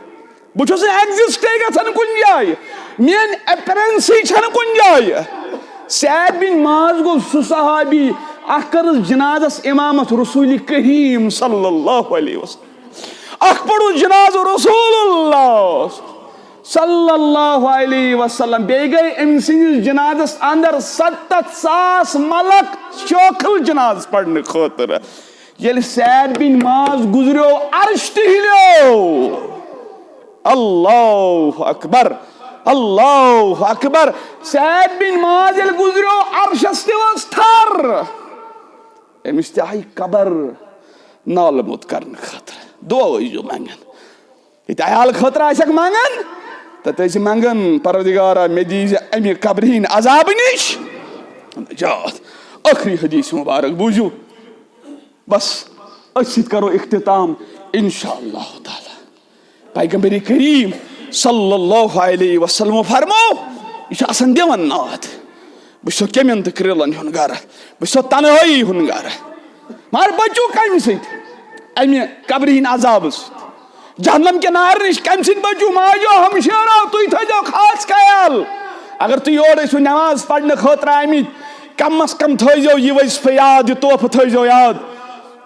بہٕ چھُس نہٕ ایگزسٹے گژھان کُنہِ جایہِ، میٲنۍ اپیرنسٕے چھنہٕ کُنہِ جایہِ۔ سعد بن معاذ گوٚو سُہ صحابی، اکھ کٔرٕس جنازس امامت رسول کریم صلی اللہ علیہ وسلم، اکھ پوٚرُس جنازٕ رسول اللہ صلی اللہ علیہ وسلم، بیٚیہِ گٔے أمۍ سٕنٛدِس جنازس اندر ستتھ ساس ملک شٲخل جنازٕ پرنہٕ خٲطرٕ۔ ییٚلہِ سعد بن معاذ گُزریو، عرش تہِ ہِلیو۔ اللہ اکبر، اللہ اکبر۔ سعد بن معاذ ییٚلہِ گُزریو، عرشس تہِ ؤژھ تھر۔ أمِس تہِ آیہِ قبر نالہٕ موٚت کرنہٕ خٲطرٕ۔ دعا ٲسۍزیو منٛگان۔ ییٚتہِ عیال خٲطرٕ آسٮ۪کھ منٛگان، تَتہِ ٲسۍ منٛگان، "پروردگارا، مےٚ دیٖزِ اَمہِ قبرِ ہِنٛدِ عذابہٕ نِش نجات۔" ٲخری حدیث مبارک بوٗزِو۔ بس، أتھۍ سۭتۍ کرو اختتام، انشاءاللہ تعالیٰ۔ پیغمبر کریم صلی اللہ علیہ وسلم فرمو، یہِ چھُ آسان دِوان ناد، "بہٕ چھُسو کیٚمٮ۪ن تہٕ کرٛیلن ہُنٛد گرٕ، بہٕ چھُسو تنہٲیی ہُنٛد گرٕ۔" مگر بٔچِو کَمہِ سۭتۍ؟ اَمہِ قبرِ ہِنٛدِ عذابہٕ سۭتۍ۔ جہنم کہِ نارٕ نِش کَمہِ سۭتۍ بٔچِو؟ ماجو ہمشیرو، تُہۍ تھٲیزیو خاص خیال۔ اگر تُہۍ یور ٲسِو نماز پرنہٕ خٲطرٕ آمٕتۍ، کم از کم تھٲیزیو یہِ وظیفہٕ یاد، یہِ تحفہٕ تھٲیزیو یاد۔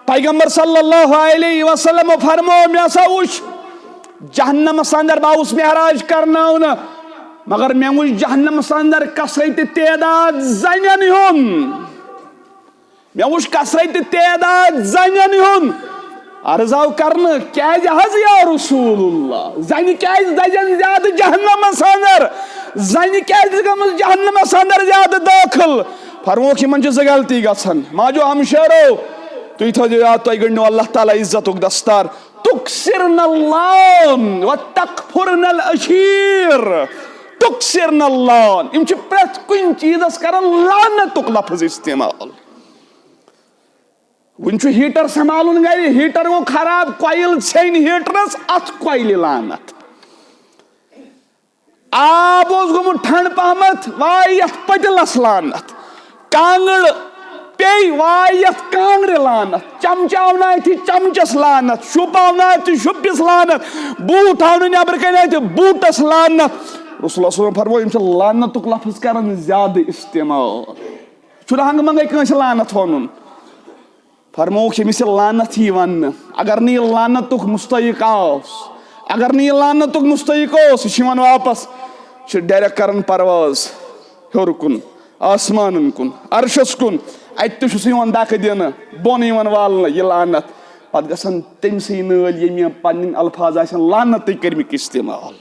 پیغمبر صلی اللہ علیہ وسلم فرمو، مےٚ ہسا وُچھ جہنمس اندر، بہٕ آوُس معراج کرناونہٕ، مگر مےٚ وُچھ جہنمس اندر کثرت تعداد زنٮ۪ن ہُنٛد۔ مےٚ وُچھ کثرت تعداد زنٮ۪ن ہُنٛد۔ عرض آو کرنہٕ، کیازِ حض یا رسول اللہ؟ زنہِ کیازِ دزن زیادٕ جہنمس اندر؟ زنہِ کیازِ گٔمٕژ جہنمس اندر زیادٕ دٲخل؟ فرموکھ، یِمن چھِ زٕ غلطی گژھان۔ ماجو ہمشیرو، تُہۍ تھٲیزیو یاد، تۄہہِ گٔنڈنو اللہ تعالیٰ عزتُک دستار۔ تُکثِرنَ اللعن و تکفرنَ العشیر۔ تُکثِرنَ اللعن۔ یِم چھِ پرٛٮ۪تھ کُنہِ چیٖزس کران لعنتُک لفظ استعمال۔ وُنہِ چھُ ہیٹر سنبھالُن گرِ، ہیٹر گوٚو خراب، کۄیِل ژھیٚنۍ ہیٹرس، اتھ کۄیلہِ لعنت۔ آب اوس گوٚمُت ٹھنڈٕ پہمتھ، واے یتھ پٔتِلس لعنت۔ کانٛگٕر پیٚیہِ، واے یتھ کانٛگرِ لعنت۔ چمچہٕ آو نہٕ اتھِ، چمچس لعنت۔ شُپ آو نہٕ اتھِ، شُپِس لعنت۔ بوٗٹھ آو نہٕ نٮ۪برٕ کنہِ اتھِ، بوٗٹس لعنت۔ رسول اللہ صلی اللہ علیہ وسلم فرموو، یِم چھِ لعنتُک لفظ کران زیادٕ استعمال۔ چھُنہٕ ہنگہٕ منگے کٲنٛسہِ لعنت ونُن۔ فرمووُکھ، ییٚمِس یہِ لعنت یی وننہٕ، اگر نہٕ یہِ لعنتُک مستحق اوس، اگر نہٕ یہِ لعنتُک مستحق اوس، یہِ چھُ یِوان واپس، یہِ چھُ ڈائریکٹ کران پرواز ہیوٚر کُن، آسمانن کُن، عرشس کُن۔ اتہِ تہِ چھُ سُہ یِوان دکہٕ دِنہٕ، بۄن یِوان والنہٕ یہِ لعنت۔ پتہٕ گژھان تٔمۍ سٕے نٲلۍ، ییٚمۍ یِم پنٕنۍ الفاظ آسن لعنتٕکۍ کٔرمٕتۍ استعمال۔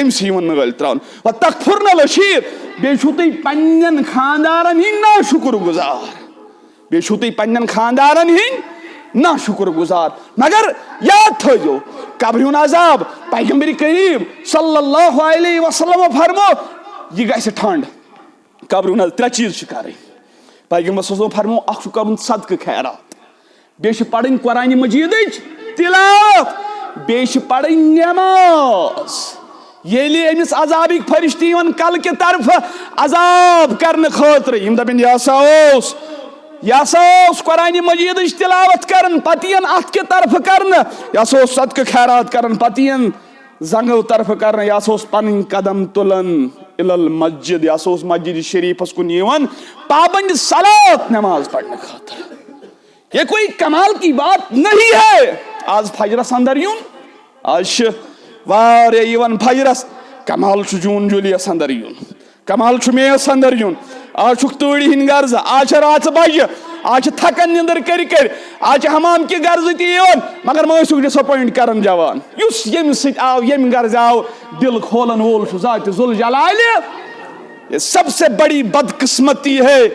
أمۍ سٕے یِوان نٲلۍ ترٛاونہٕ۔ و تکفرن العشیر، بیٚیہِ چھِو تُہۍ پننٮ۪ن خاندارن ہٕنٛدۍ ناشُکُر گُزار۔ بیٚیہِ چھِو تُہۍ پننٮ۪ن خاندارن ہٕنٛدۍ ناشُکُر گُزار۔ مگر یاد تھٲیزیو، قبرِ ہُنٛد عذاب، پیغمبر کریم صلی اللہ علیہ وسلم فرمو، یہِ گژھِ ٹھنڈ۔ قبرِ ہُنٛد عذاب، ترٛےٚ چیٖز چھِ کرٕنۍ۔ پیغمبر صلی اللہ علیہ وسلم فرمو، اکھ چھُ کرُن صدقہٕ خیرات، بیٚیہِ چھِ پرٕنۍ قرآنِ مجیدٕچ تلاوت، بیٚیہِ چھِ پرٕنۍ نٮ۪ماز۔ ییٚلہِ أمِس عذابٕکۍ فرشتہٕ یِوان کلہٕ کہِ طرفہٕ عذاب کرنہٕ خٲطرٕ، یِم دپن، "یہِ ہسا اوس، یہِ ہسا اوس قرآنِ مجیدٕچ تلاوت کران، پتہٕ یِن اتھ کہِ طرفہٕ کرنہٕ، یہِ ہسا اوس صدقہٕ خیرات کران، پتہٕ یِن زنگو طرفہٕ کرنہٕ، یہِ ہسا اوس پنٕنۍ قدم تُلان الی المسجد، یہِ ہسا اوس مسجد شریفس کُن یِوان پابند صلوات نماز پرنہٕ خٲطرٕ۔" یہ کوئی کمال کی بات نہیں ہے۔ آز فجرس اندر یُن، آز چھِ واریاہ یِوان فجرس، کمال چھُ جون جولیس اندر یُن، کمال چھُ میس اندر یُن۔ آز چھُکھ تۭرِ ہِنٛدۍ غرضہٕ، آز چھِ راتھ بجہِ، آز چھِ تھکان نِندٕر کٔرۍ کٔرۍ، آز چھِ حمام کہِ غرضہٕ تہِ یِوان، مگر مےٚ ٲسِکھ ڈساپوینٹ کران جوان۔ یُس ییٚمہِ سۭتۍ آو، ییٚمہِ غرضہٕ آو، دِل کھولن وول چھُ ذاتِ ذوالجلالہِ۔ یہ سب سے بڑی بدقسمتی ہے۔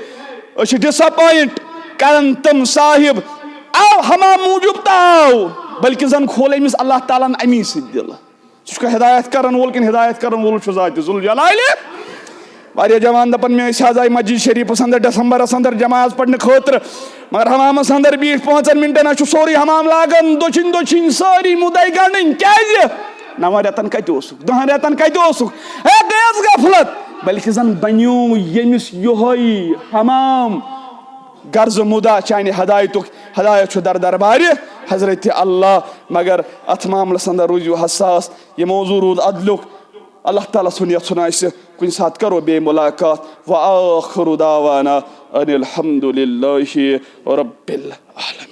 أسۍ چھِ ڈساپوینٹ کران تِم صاحب، آو حمام موٗجوٗب تہٕ آو، بلکہِ زن کھول أمِس اللہ تعالیٰ ہن امی سۭتۍ دِل۔ سُہ چھُکھا ہدایت کرن وول کِنہٕ ہدایت کرن وول چھُ ذاتِ ذوالجلالہِ؟ واریاہ جوان دپان، مےٚ ٲسۍ حظ آیہِ مسجد شریفس اندر ڈسمبرس اندر جماعت پرنہٕ خٲطرٕ، مگر حمامس اندر بیٖٹھ پانٛژن منٹن، اسہِ چھُ سورُے حمام لاگان دٔچھِنۍ دٔچھِنۍ سٲری مُدے گنڈٕنۍ۔ کیازِ؟ نون رٮ۪تن کتہِ اوسُکھ؟ دہن رٮ۪تن کتہِ اوسُکھ؟ ہے، گٔیس غفلت۔ بلکہِ زن بنیو ییٚمِس یِہوٚے حمام غرض مُدا چانہِ ہدایتُک، ہدایت چھُ در دربارِ حضرت اللہ۔ مگر اتھ معاملس اندر روٗزِو حساس۔ یہِ موضوع روٗد عدلُک۔ اللہ تعالیٰ سُنٛد یژھُن آسہِ، کُنہِ ساتہٕ کرو بیٚیہِ مُلاقات۔ وآخر دعوانا ان الحمد للہ رب العالمین۔